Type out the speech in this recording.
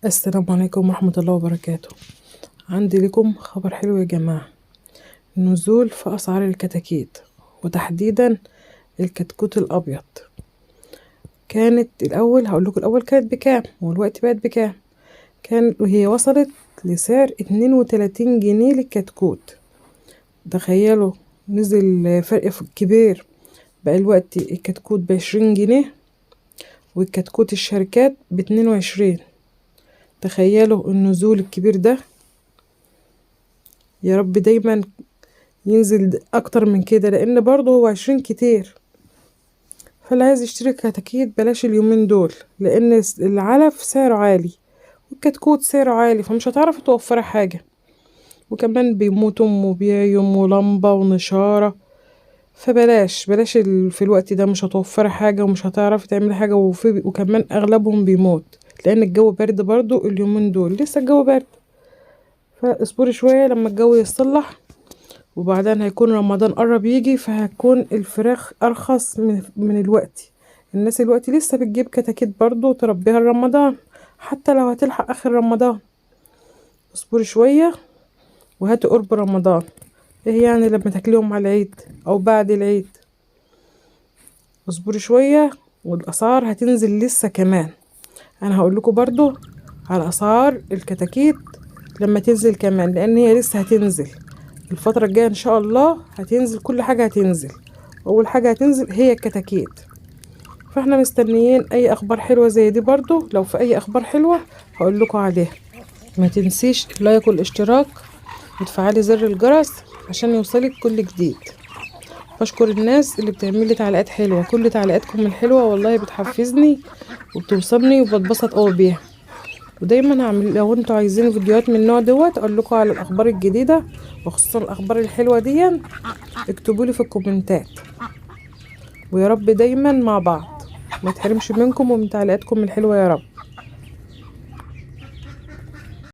السلام عليكم ورحمة الله وبركاته. عندي لكم خبر حلو يا جماعة، نزول في أسعار الكتاكيت وتحديدا الكتكوت الأبيض. كانت الأول هقول لكم الأول كانت بكام والوقت بقت بكام. كان وهي وصلت لسعر 32 جنيه للكتكوت، تخيلوا نزل فرق كبير. بقى الوقت الكتكوت ب20 جنيه والكتكوت الشركات ب22. تخيلوا النزول الكبير ده، يا رب دايما ينزل اكتر من كده لان برضه هو 20 كتير. فاللي عايز يشتري كتاكيت بلاش اليومين دول لان العلف سعره عالي والكتكوت سعره عالي، فمش هتعرفي توفري حاجة، وكمان بيموتوا وبيعيوا ولمبة ونشارة، فبلاش بلاش في الوقت ده مش هتوفري حاجة ومش هتعرفي تعملي حاجة، وكمان اغلبهم بيموت لان الجو برد برضو اليومين دول، لسه الجو برد، فاصبري شوية لما الجو يتصلح، وبعدين هيكون رمضان قرب يجي، فهتكون الفراخ ارخص من الوقت. الناس الوقت لسه بتجيب كتاكيت برضو تربيها لرمضان حتى لو هتلحق اخر رمضان. اصبري شوية وهاتي قرب رمضان، ايه يعني لما تاكليهم على العيد او بعد العيد. اصبري شوية والاسعار هتنزل لسه كمان. انا هقول لكم برضو على اسعار الكتاكيت لما تنزل كمان، لان هي لسه هتنزل الفترة الجاية ان شاء الله، هتنزل كل حاجة هتنزل، اول حاجة هتنزل هي الكتاكيت. فاحنا مستنيين اي اخبار حلوة زي دي برضو، لو في اي اخبار حلوة هقول لكم عليها. ما تنسيش ال like والاشتراك وتفعلي زر الجرس عشان يوصلك كل جديد. بشكر الناس اللي بتعمل لي تعليقات حلوة، كل تعليقاتكم الحلوة والله بتحفزني وبتوصلني وبتبسط قوي بيها. ودايما هعمل لو انتوا عايزين فيديوهات من النوع دوت اقول لكم على الاخبار الجديدة وخصوصا الاخبار الحلوة دي، اكتبوا لي في الكومنتات. ويا رب دايما مع بعض، ما تحرمش منكم ومن تعليقاتكم الحلوة يا رب.